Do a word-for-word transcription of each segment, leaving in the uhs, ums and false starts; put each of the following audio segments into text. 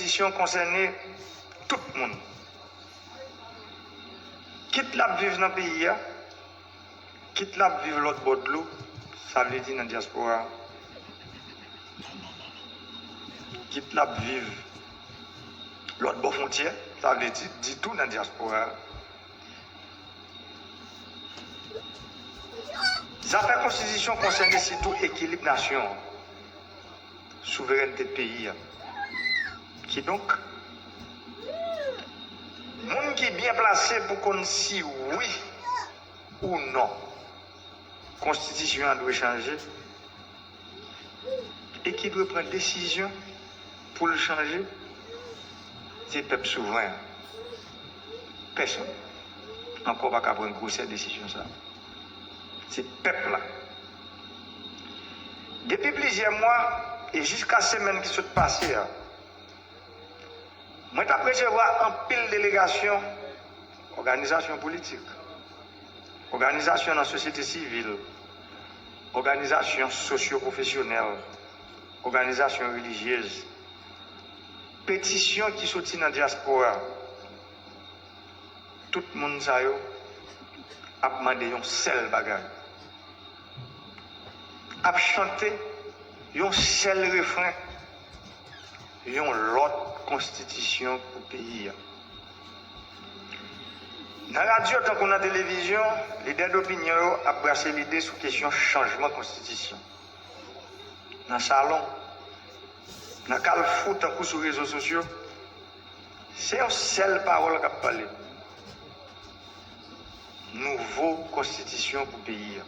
Konstitisyon konsène tout moun. Kit l ap viv nan peyi a, kit l ap viv lòt bò dlo, sa vle di nan dyaspora a. Kit l ap viv lòt bò fwontyè, sa vle di ditou nan dyaspora a. Zafè konstitisyon konsène sitou ekilib nasyon an, souverènte peyi a. Kidonk, moun ki byen plase pou konn si wi ou non konstitisyon an dwe chanje, e ki dwe pran desizyon pou l chanje, se pèp souvren an. Pèsonn ankò pa ka pran gwosè desizyon sa a. Se pèp la. Depi plizyè mwa, e jiska semèn ki sot pase a, mwen t ap resevwa anpil delegasyon, òganizasyon politik, òganizasyon nan sosyete sivil, òganizasyon sosyo-pwofesyonèl, òganizasyon relijyez, petisyon ki soti nan dyaspora. Tout moun sa yo ap mande yon sèl bagay, ap chante yon sèl refren, yon lòt konstitisyon pou peyi a. Nan radyo tankou nan televizyon, lidè dopinyon yo ap brase lide sou kesyon chanjman konstitisyon. Nan salon, nan kalfou tankou sou rezo sosyo, se yon sèl pawòl k ap pale. Nouvo konstitisyon pou peyi a.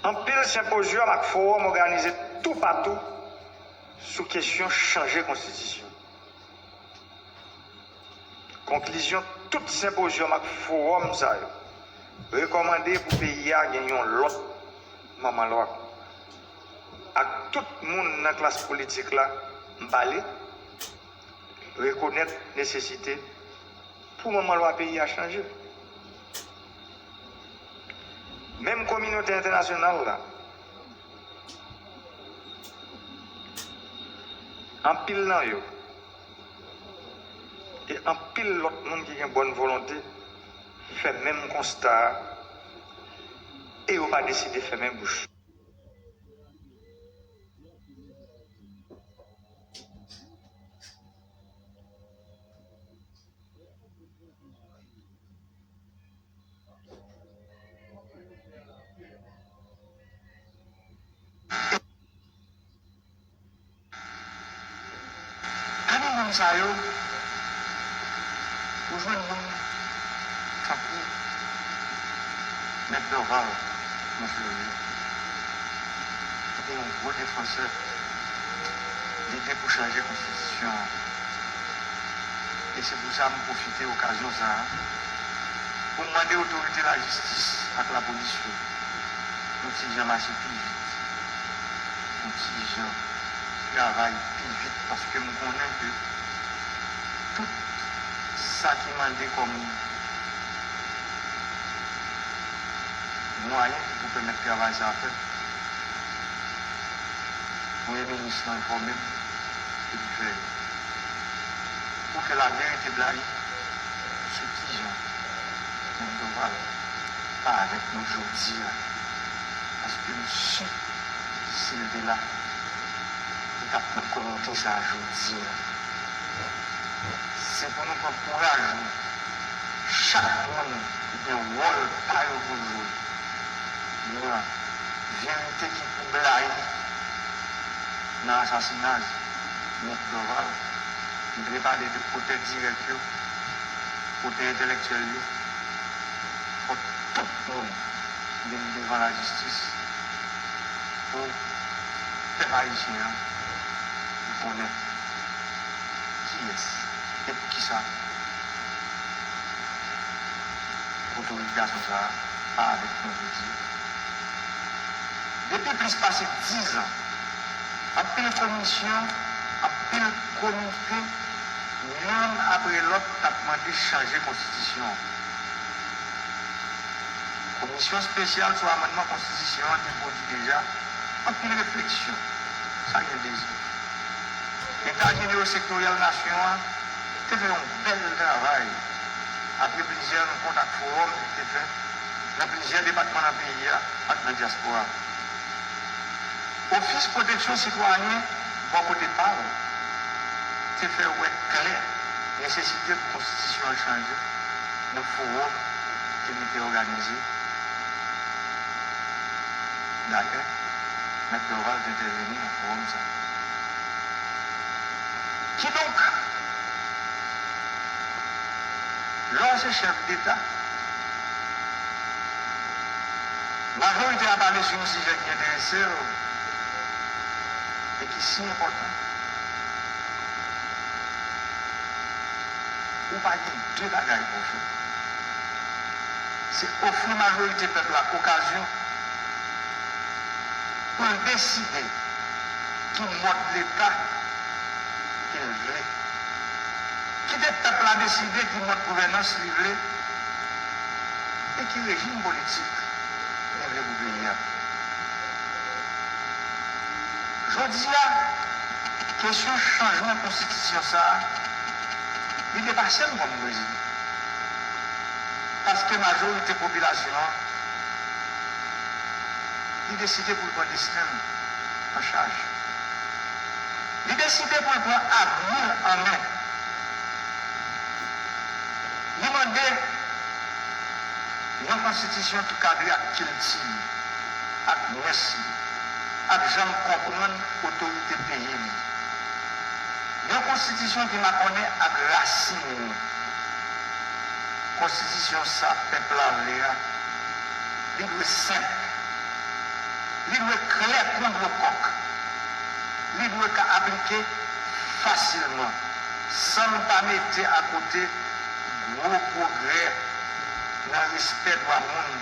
Anpil senpozyòm ak fowòm òganize toupatou sou kesyon chanje konstitisyon. Konklizyon tout senpozyòm ak fowòm sa yo rekòmande pou peyi a gen yon lòt manman lwa. Ak tout moun nan klas politik la, m pale, rekonèt nesesite pou manman lwa peyi a chanje. Menm kominote entènasyonal la, anpil nan yo, e anpil lòt moun ki gen bòn volonte fè menm konsta a, e yo pa deside fèmen bouch. Pami moun sa yo, ou jwenn moun tankou Mèt Dorval Monfleury, ki te yon gwo defansè lide pou chanje konstitisyon an. E se pou sa m pwofite okazyon sa a pou m mande otorite lajistis ak lapolis yo yon ti jan mache pi vit, yon ti jan travay pi vit, paske m konnen ke tout sa ki mande kòm mwayen pou pèmèt travay sa a fèt, Premye Minis lan enfòme m e li fè yo. Pou ke laverite blayi sou kijan Mèt Dorval pa avèk nou jodi a. Paske m si, si l te la, li t ap pran kòmantè sa a jodi a. Se pou nou pran kouraj nou. Chak moun gen wòl pa yo pou l jwe nan verite ki pou blayi nan asasinaj Mèt Dorval. M vle pale de otè dirèk yo, otè entèlektyèl yo. Fòk tout moun vin devan lajistis pou pèp ayisyen an konnen kiyès e poukisa otorite gason sa a pa avèk nou jodi a. Depi plis pase diz an, anpil komisyon, anpil komite, youn apre lòt, t ap mande chanje konstitisyon an. Komisyon espesyal sou amannman konstitisyon an te pwodui deja anpil refleksyon, sa gen de zan. Leta Jenewo Sektoryal Nasyon an te fè yon bèl travay apre plizyè rankont ak fowòm li te fè nan plizyè depatman nan peyi a ak nan dyaspora. Ofis Pwoteksyon Sitwayen, bò kote pa l, te fè wè klè nesesite pou Konstitisyon an chanje nan fowòm ke li te òganize. Dayè, Mèt Dorval te entèveni nan fowòm sa a. Kidonk, lè w se chèf deta, majorite a pale sou yon sijè ki enterese w e ki si enpòtan, ou pa gen de bagay pou w fè. Se ofri majorite pèp la okazyon pou l deside ki mòd leta ke l vle. Kite pèp la deside ki mòd gouvènans li vle e ki rejim politik li vle pou peyi a. Jodi a, kesyon chanjman konstitisyon sa a, li depase m kòm prezidan. Paske majorite popilasyon an, li deside pou l pran desten l an chaj. Li deside pou l pran avni l an men. Li mande yon konstitisyon ki kadre ak kilti li, ak mwens li, ak jan l konprann otorite peyi li. Yon konstitisyon ki makònen ak rasin li. Konstitisyon sa pèp la vle a, li dwe senp. Li dwe klè kon dlo kòk. Li dwe ka aplike fasilman, san n pa mete akote gwo pwogrè nan respè dwa moun,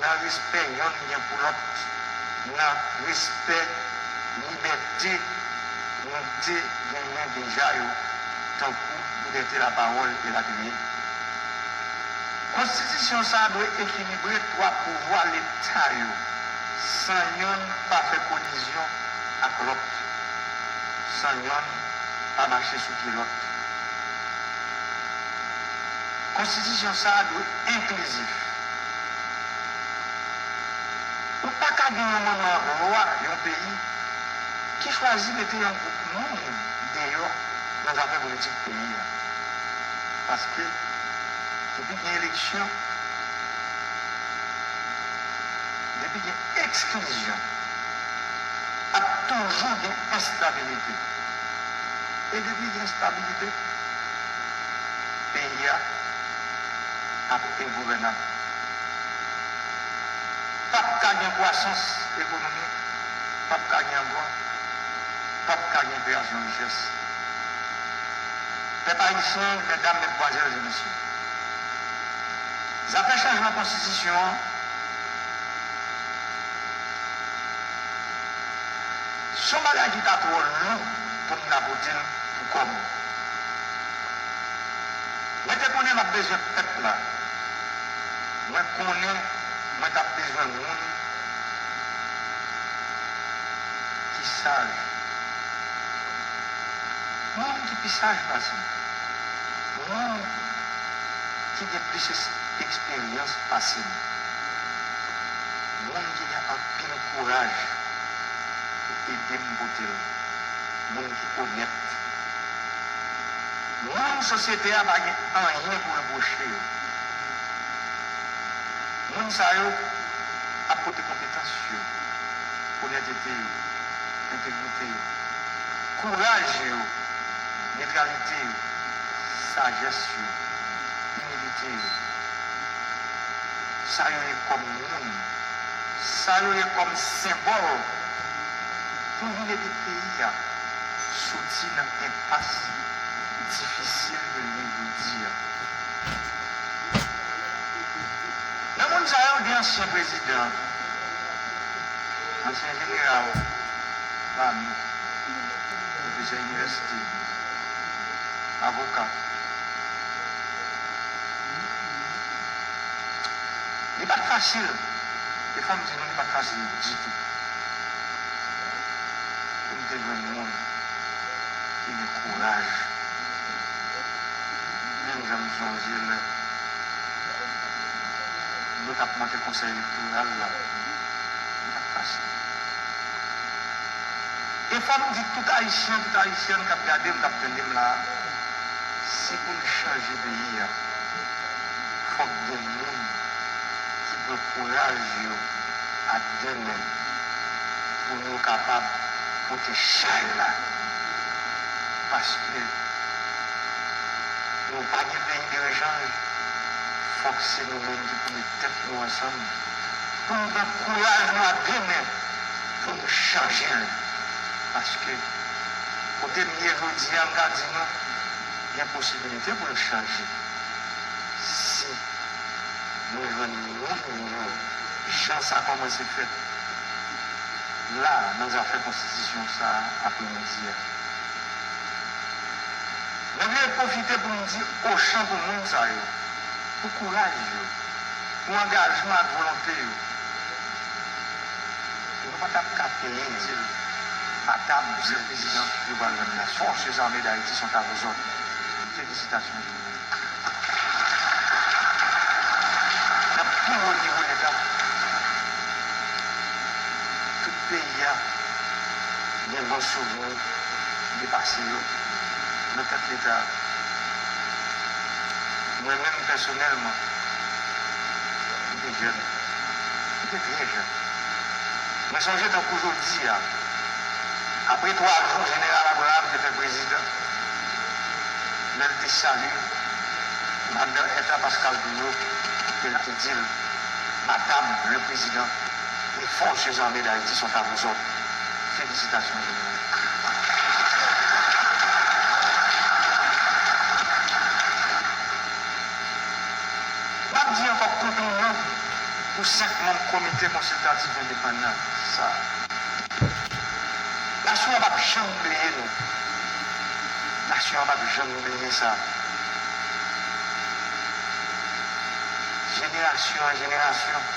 nan respè yonn gen pou lòt, nan respè libète nou te genyen deja yo, tankou libète lapawòl elatriye. Konstitisyon sa a dwe ekilibre twa pouvwa leta yo, san yonn pa fè kolizyon ak lòt, san yonn pa mache sou pye lòt. Konstitisyon sa a dwe enklizif. Ou pa ka gen yon manman lwa yon peyi ki chwazi mete yon gwoup moun deyò nan zafè politik peyi a. Paske, depi gen eleksyon, depi gen eksklizyon, ap toujou gen enstabilite. E depi gen enstabilite, peyi a ap engouvènab. P ap ka gen kwasans ekonomik, p ap ka gen anplwa, p ap ka gen kreyasyon richès. Pèp ayisyen, medam, medmwazèl e mesye, zafè chanjman konstitisyon an, se yon bagay ki ta twò lou pou m ta pote l pou kò m. Mwen te konnen m ap bezwen pèp la. Mwen konnen mwen t ap bezwen moun ki saj. Moun ki pi saj pase m. Moun ki gen plis es-, eksperyans pase m. Moun ki gen anpil kouraj pou ede m pote l. Moun ki onèt. Moun sosyete a pa gen anyen pou repwoche yo. Moun sa yo ap pote konpetans yo, onètete yo, entegrite yo, kouraj yo, netralite yo, sajès yo, imilite yo. Sa yo ye kòm moun, sa yo ye kòm senbòl pou vin ede peyi a soti nan enpas difisil ke l ye jodi a. Nan moun sa yo, gen ansyen prezidan, ansyen jeneral lame, pwofesè inivèsite, avoka. Li pa t fasil, e fò m di nou, li pa t fasil ditou pou m te jwenn moun ki gen Laj. Menm jan m sonje lè nou t ap monte konsèy elektoral la, li pa t fasil. E fò m di tout Ayisyen, tout Ayisyèn k ap gade m, k ap tande m la, si pou n chanje peyi a, fòk gen moun ki pran kouraj yo a de men pou nou kapab pote chay la. Paske nou pa gen peyi de rechanj, fòk se nou menm ki pou met tèt nou ansanm pou n pran kouraj nou a de men pou nou chanje l. Paske kote m ye jodi a, m ka di nou, gen posibilite pou nou chanje. Si nou jwenn moun yo, jan sa kòmanse fèt la, nan zafè konstitisyon sa a, apremidi a. Mwen vle pwofite pou m di ochan pou moun sa yo, pou kouraj yo, pou angajman ak volonte yo. E nou pa t ap ka peye di l, Madam, Mesye Prezidan, yo pral jwenn la. Forces Armées d'Haïti sont à vos ordres. Felisitasyon. Nan pi wo nivo Leta, tout peyi a gen bon souvni de pase yo nan tèt Leta. Mwen menm pèsonèlman, m te jèn, m te trè jèn. Mwen sonje tankou jodi a, apre twa jou Jeneral Abraham te fè prezidan, lè l te salye Madan Ertha Pascal Pillot, e l te di l, Madame le Président, les forces armées d'Haïti sont à vos ordres. Felisitasyon, Jeneral. M ap di ankò konpliman pou senk manm Komite Konsiltatif Endepandan sa a. Nasyon an p ap janm bliye nou. Nasyon an p ap janm bliye sa. Jenerasyon an jenerasyon,